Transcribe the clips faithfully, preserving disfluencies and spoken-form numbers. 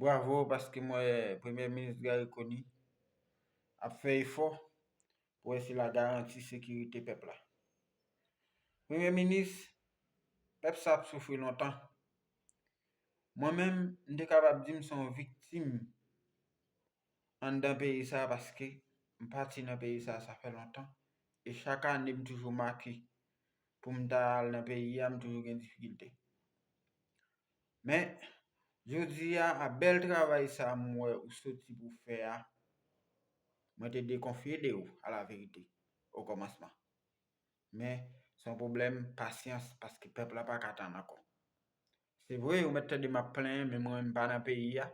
Bravo, paske m wè Premye Minis Garry Conille ap fè efò pou wè si l a garanti sekirite pèp la. Premye Minis, pèp sa ap soufri lontan. Mwen menm, m te kapab di m se yon viktim anndan peyi sa, paske m pati nan peyi sa, sa fè lontan. E chak ane, m toujou make pou m ta al nan peyi a, m toujou gen difikilte. Men, jodi a, a bèl travay sa m wè ou soti pou fè a, mwen te dekonfye de ou, a la verite, o kòmansman. Men, se yon pwoblèm pasyans, paske pèp la pa ka tann ankò. Se vre, ou mèt tande m ap plenyen, men mwen menm m pa nan peyi a.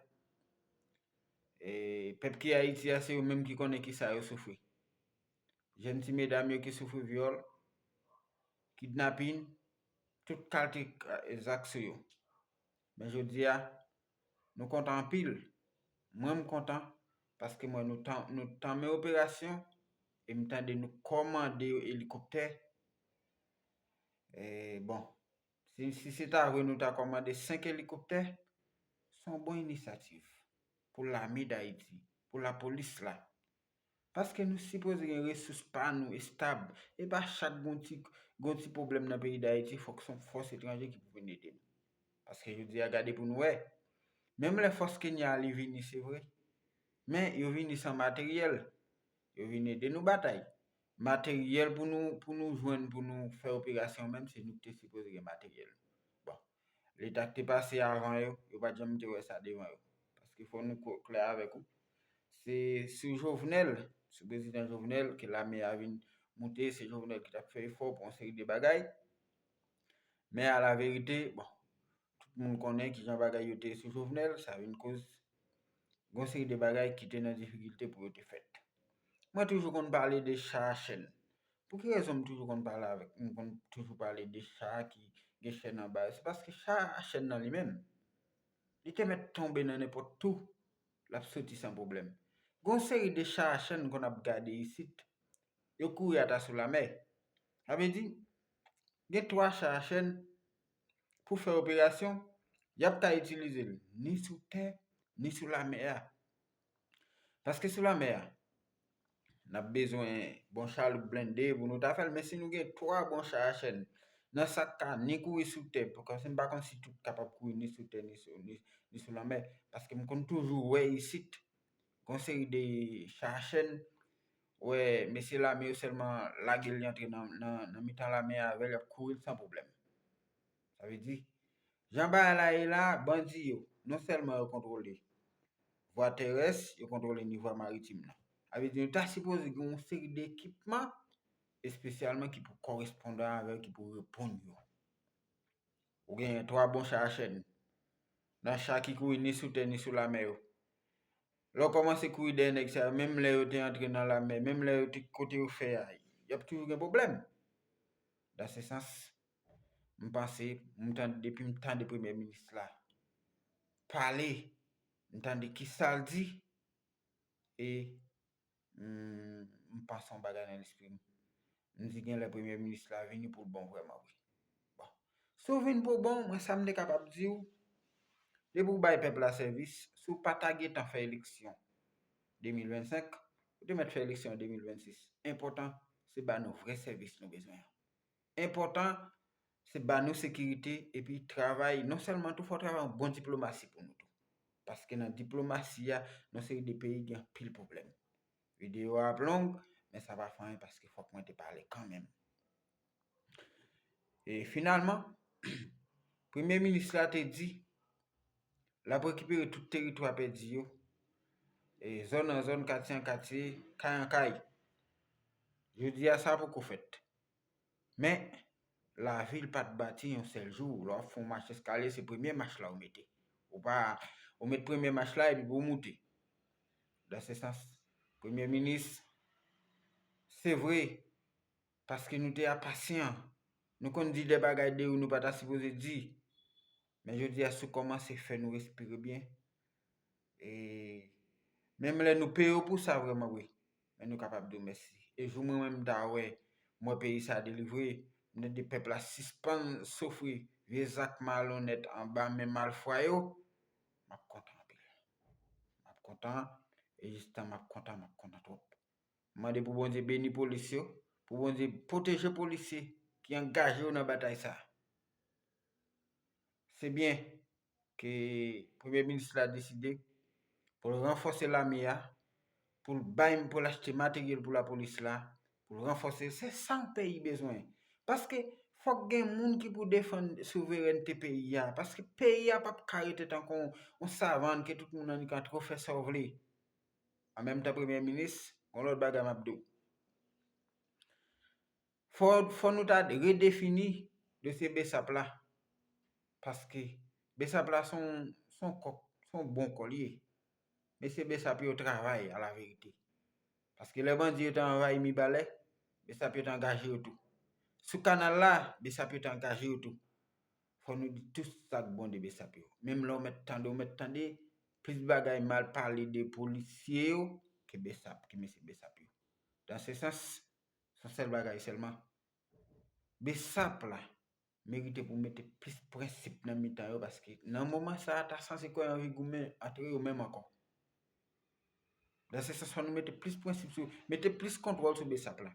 E pèp ki Ayiti a, se yo menm ki konnen kisa yo soufri. Jèn ti medam yo ki soufri vyòl, kidnapin, tout kalte zak sou yo. Men jodi a, nou kontan anpil. Mwen, m kontan, paske mwen, nou tan, nou tanmen operasyon, e m tande nou kòmande elikoptè. E, bon, si, si se ta vre nou ta kòmande senk elikoptè, se yon bon inisyativ pou lame Dayiti, pou lapolis la. Paske nou sipoze gen resous pa nou estab. E pa chak gon ti, gon ti pwoblèm nan peyi Dayiti, fòk se yon fòs etranje ki pou vin ede nou. Paske jodi a, gade pou nou wè. Menm lè fòs Kenya li vini, se vre. Men yo vini san materyèl. Yo vin ede nou batay. Materyèl pou nou, pou nou jwenn, pou nou fè operasyon menm, se nou ki te sipoze gen materyèl. Bon, Leta ki te pase avan yo, yo pa t janm te wè sa devan yo. Paske fò nou ko-, klè avèk ou. Se sou Jovenel, sou prezidan Jovenel, ke lame a vin moute, se Jovenel ki t ap fè efò pou yon seri de bagay. Men a la verite, bon, tout moun konnen kijan bagay yo te ye sou Jovenel, sa vin koz gon seri de bagay ki te nan difikilte pou yo te fèt. Mwen toujou konn pale de cha a chèn. Pou ki rezon m toujou konn pale avèk, m konn toujou pale de cha a ki gen chèn anba yo? Se paske cha a chèn nan li menm, li te mèt tonbe nan nenpòt tou, l ap soti san pwoblèm. Gon seri de cha a chèn konn ap gade isit, yo kouri ata sou lamè. Sa vle di, gen twa cha a chèn pou fè operasyon, y ap ka itilize l ni sou tè, ni sou lamè a. Paske sou lamè a, n ap bezwen bon chaloup blende pou nou ta fè l, men si nou gen twa bon cha a chèn nan sa k ka ni kouri sou tè, paske m pa konn si tout kapab kouri ni sou tè, ni sou, ni, ni sou lamè, paske m konn toujou wè isit, gon seri de cha a chèn, wè, mesye lame yo sèlman lage l, li antre nan, nan, nan mitan lamè a avè l, y ap kouri l san pwoblèm. Sa vle di, jan bagay la ye la, bandi yo, non sèlman yo kontwole vwa terès, yo kontwole ni vwa maritim nan. Sa vle di, nou ta sipoze gen yon seri de ekipman espesyalman ki pou korespondan avè yo, ki pou reponn yo. Ou genyen twa bon cha a chèn. Nan cha ki kouri ni sou tè, ni sou lamè yo. Lè w kòmanse kouri dèyè nèg sa yo, menm lè yo te antre nan lamè, menm lè yo te kote yo fè a, y ap toujou gen pwoblèm. Dan se sans, m panse, m tande, depi m tande Premye Minis la pale, m tande kisa l di, e, m, m panse yon bagay nan lespri m. M di genlè Premye Minis la vini pou l bon vrèman vre. Bon. Si w vin pou bon, mwen sa m te kapab di w, depi w bay pèp la sèvis, si w pa ta gentan fè eleksyon de mil vennsenk, ou te mèt fè eleksyon de mil vennsis. Enpòtan, se ba nou vrè sèvis nou bezwen an. Enpòtan, se ba nou sekirite epi travay, non sèlman tou, fò w travay yon bon diplomasi pou nou tou. Paske nan diplomasi a, nan seri de peyi gen anpil pwoblèm. Videyo a ap long, men sa pa fè anyen paske fòk mwen te pale kanmenm. E finalman, Premye Minis la te di l ap rekipere tout teritwa pèdi yo, e zòn an zòn, katye an katye, kay an kay. Jodi a, sa poko fèt. Men, lavil pa t bati yon sèl jou. Lè w ap fè yon mach eskalye, se premye mach la ou mete. Ou pa, ou met premye mach la epi pou w moute. Dan se sans, Premye Minis, se vre, paske nou te apasyan, nou konn di de bagay de ou nou pa ta sipoze di. Men jodi a, si w kòmanse fè nou respire byen, e menm lè nou peye w pou sa vrèman vre, men nou kapab di w mèsi. E jou mwen menm m ta wè, m wè peyi sa delivre, m tande pèp la sispann soufri vye zak malonèt anba men malfwa yo, m ap kontan anpil. kontan, e jistan m ap kontan, m ap kontan twòp. M mande pou Bondye beni polis yo, pou Bondye pwoteje polisye ki angaje yo nan batay sa. Se byen ke Premye Minis la deside pou l ranfòse lame a, pou l bay, pou l achte materyèl pou lapolis la, pou l ranfòse. Se sa yon peyi bezwen. Paske fòk gen moun ki pou defann souverènte peyi a. Paske peyi a p ap ka rete tankou yon savann ke tout moun annik antre fè sa w vle. An menm tan, Premye Minis, yon lòt bagay m ap di w. Fò, fò nou ta redefini dosye BSAP la. Paske BSAP la se yon, se yon kòk, se yon bon kò li ye. Mesye BSAP yo travay, alaverite. Paske lè bandi yo te anvayi Mibalè, BSAP yo te angaje yo tou. Sou kanal la, BSAP yo te angaje yo tou. Fò nou di tout sa k bon de BSAP yo. Menm lè w mèt tande, w mèt tande plis bagay mal pale de polisye yo ke BSAP, ke mesye BSAP yo. Dan se sans, se yon sèl bagay sèlman. BSAP la merite pou mete plis prensip nan mitan yo, paske nan moman sa a, ta sanse kwè anvi goumen antre yo menm ankò. Dan se sans, fò nou mete plis prensip sou, mete plis kontwòl sou BSAP la.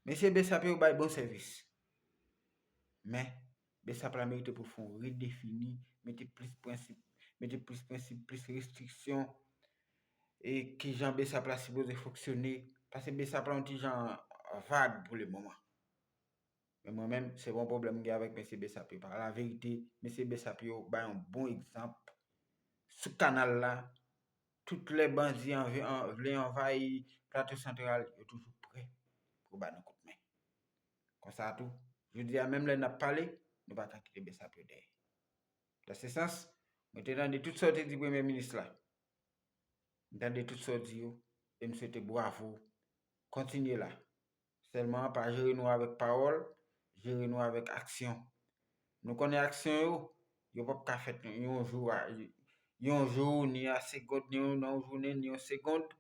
Mesye BSAP yo bay bon sèvis. Men, BSAP la merite pou fè yon redefini, mete plis prensip, mete plis prensip, plis restriksyon, e kijan BSAP la sipoze fonksyone, paske BSAP la yon ti jan vag pou le moman. Men mwen menm, se pa yon pwoblèm m gen avèk mesye BSAP yo. Pa la verite, mesye BSAP yo bay yon bon egzanp sou kanal la. Tout lè bandi anvi-, an-, vle anvayi Plato Santral, yo toujou prè pou ba nou kout men. Konsa tou, jodi a, menm lè n ap pale, nou pa ka kite BSAP yo dèyè. Dan se sans, mwen te tande tout sa w te di Premye Minis la. M tande tout sa w di yo, e m swete bwavo. Kontinye la. Sèlman, pa jere nou avèk pawòl, jere nou avèk aksyon. Nou konnen aksyon yo, yo p ap ka fèt yon jou, a, yon jou, ni a segond, ni yon, nan yon jounen, ni yon segond,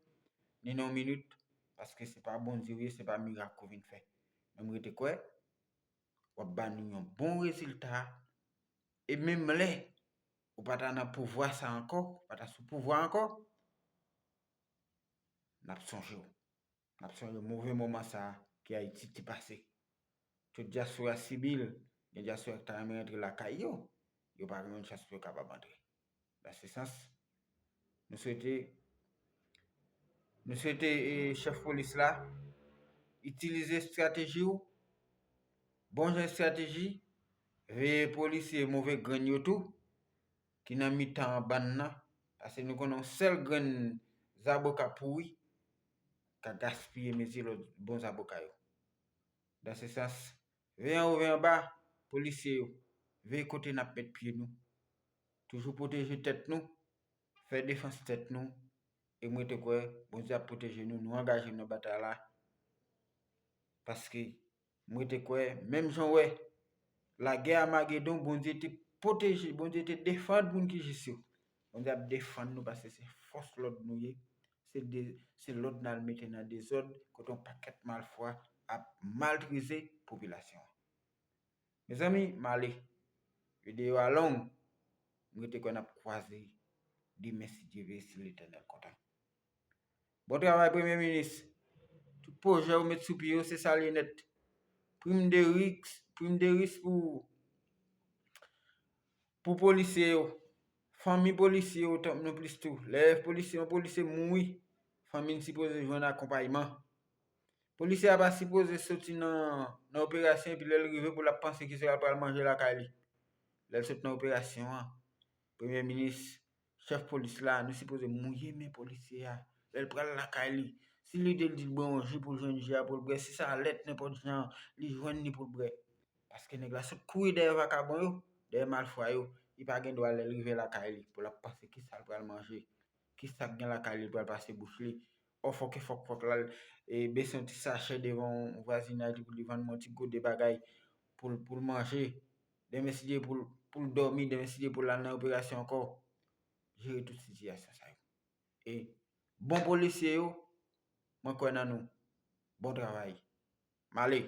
ni nan yon minit, paske se pa Bondye w ye, se pa mirak ou vin fè. Men m rete kwè, w ap ba nou yon bon rezilta, e menm lè ou pa ta nan pouvwa sa ankò, ou pa ta sou pouvwa ankò, n ap sonje w. N ap sonje move moman sa a ke Ayiti te pase. Tout dyaspora sibi l, gen dyaspora ki ta renmen rantre lakay yo, yo pa gen yon chans pou yo kapab antre. Dan se sans, nou swete, nou swete, e, chèf polis la itilize estrateji w, bon jan estrateji, veye polisye move grenn yo tou, ki nan mitan bann nan, paske nou konnen yon sèl grenn zaboka pouri ka gaspiye mezi lòt bon zaboka yo. Dan se sans, veye anwo, veye anba, polisye yo, veye kote n ap met pye nou. Toujou pwoteje tèt nou, fè defans tèt nou, e mwen te kwè Bondye ap pwoteje nou, nou angaje nou nan batay la. Paske mwen te kwè, menm jan w wè lagè Amagedon, Bondye te pwoteje, Bondye te defann moun ki jis yo. Bondye ap defann nou paske se fòs lòd nou ye. Se de, se lòd n al mete nan dezòd, kote yon pakèt malfwa ap maltreze popilasyon an. Mezanmi, m ale. Videyo a long. M rete kwè n ap kwaze demen, si Dye vle, si Letènèl kontan. Bon travay, Premye Minis. Tout pwojè ou met sou pye yo, se sa l ye nèt. Prim de risk, prim de risk pou, pou polisye yo. Fanmi polisye yo, tanp non plis tou. Lè polisye, yon polisye mouri, fanmi l sipoze jwenn akonpayman. Polisye a pa sipoze soti nan, nan operasyon epi lè l rive pou l ap panse kisa l pral manje lakay li. Lè l sot nan operasyon an, Premye Minis, chèf polis la, nou sipoze mouye men polisye a. Lè l pral lakay li, si lide l di l bwè yon ji pou l jwenn ji a pou l bwè, si sa lèt nenpòt jan, li jwenn li pou l bwè. Paske nèg la sot kouri dèyè vakabon yo, dèyè malfwa yo, li pa gen dwa lè l rive lakay li pou l ap panse kisa l pral manje, kisa k gen lakay li, l pral pase bouch li. Ò, fòk e fòk, fòk l al, e, bese yon ti sachè devan yon vwazinaj li pou li vann mwen yon ti gode bagay pou l, pou l manje. Demen si Dye pou l, pou l dòmi, demen si Dye pou l al nan operasyon ankò. Jere tout sitiyasyon sa yo. E bon polisye yo, mwen kwè nan nou. Bon travay. M ale.